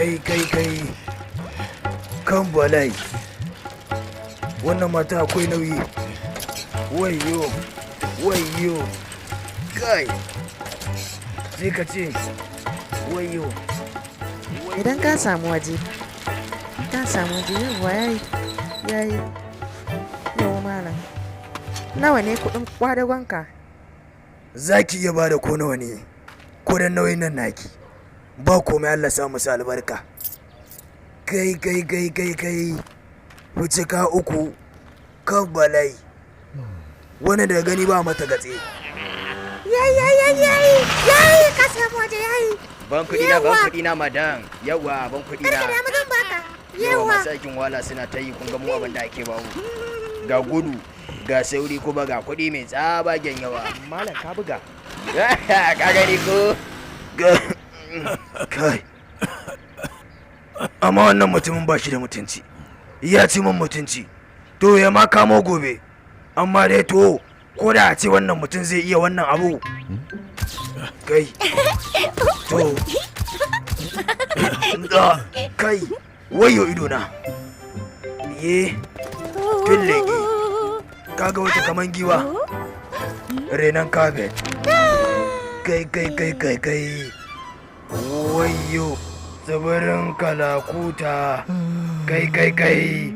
Kai kai kai, kan bala'i, wannan mata akwai nauyi. Wayyo, wayyo, kai, sai ka ce wayyo. Idan ka samu waje, ka samu waje, yawwa, yayi, yayi. Yawwa malam. Nawa ne kuɗin kwadagonka? Za ki iya bada ko nawa ne, ko dan nauyin nan naki. Ba komai, Allah sa musu albarka. Kai kai kai kai kai, wuce ka uku, kan bala'i, wani daga gani ba mata gatse. Yayi, yayi, yayi, yayi, yayi, ka samu waje, yayi. Ban kuɗi na, ban kuɗi na, madam. Yawa, ban kuɗi na. Karka damu, zan baka. Yawa. Yawa. Masu aikin wahala suna ta yi. Kun ga mu abin da ake bamu, ga gudu, ga sauri, kuma ga kuɗi mai tsabagen yawa. Malam, ka buga, ka gani ko? Kai, amma wannan mutumin ba shi da mutunci, ya ci min mutunci. To, ya ma kamo gobe. Amma dai to, ko da a ce wannan mutum zai iya wannan abu. Kai, to. Ah, kai, wayo idona ye, tun leke kaga wata kaman giwa renan kafet. Kai kai kai kai kai, wayo, tsibirin Kalakuta. Kai kai kai,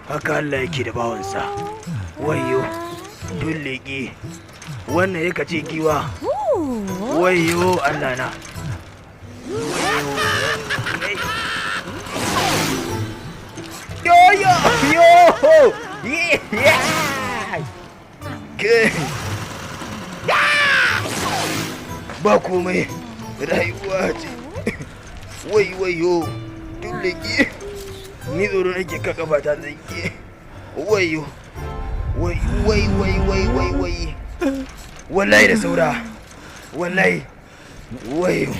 haka Allah yake da bawansa. Wayo, tun leke, wannan ya ce giwa. Wayo Allah na. Wayo. Kai. Yo yo yo. Yeah. Kai. Ba komai, rayuwa ce. Wai, wayo, tulliki, ni tsoro nake ka kafa ta tsinke. Wayo, wai wai wai wai wai wai, wallahi da saura, wallahi. Wayo.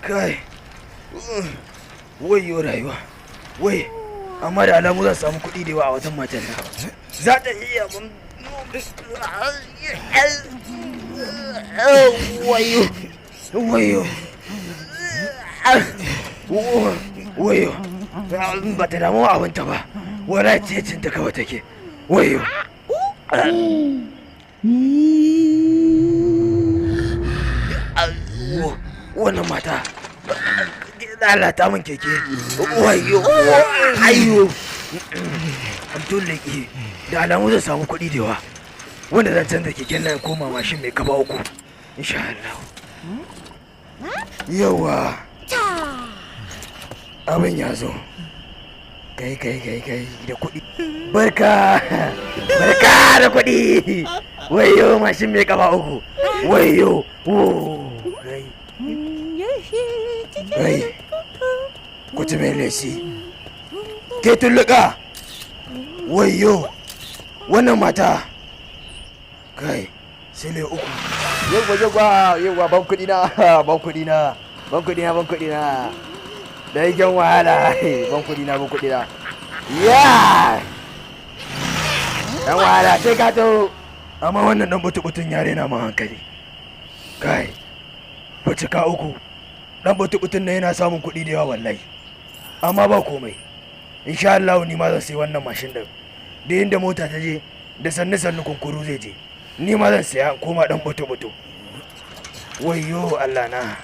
Kai, wayo rayuwa, wai. Amma da alamu zan samu kuɗi da yawa a wajen matan nan. Za ta iya mun. Wayo, wayo, wayo. Ba ta damu abinta ba, wala cinta kawai take. Wayo. Wannan mata lalata min keke. Wayo, ayo, Abdullahi, da alamu zan samu kuɗi da yawa wanda zan canza keken nan koma mashin mai kafa uku, insha Allah. Yawa, abin ya zo. Kai kai kai kai, da kuɗi. Barka, barka da kuɗi. Wayo, mashin mai kafa uku. Wayo, wo, kai kai, kuti mai lesi ke tulluka. Wayo, wannan mata. Kai, sile uku. Yawa, yawa, yawa, ban kuɗi na, ban kuɗi na, ban kuɗi na, ban kuɗi na. Da yaken wahala, ban kuɗi na, ban kuɗi na. Ya dan wahala, sai ka to. Amma wannan dan butu-butun yare na ma hankali. Kai, ka uku, dan butu-butun nan yana samun kuɗi da yawa wallahi. Amma ba komai, insha Allah ni ma zan sai wannan mashin din. Da inda mota ta je da sannu sannu kunkuru zai je. Ni ma zan saya, koma dan butu-butu. Wayyo Allah na.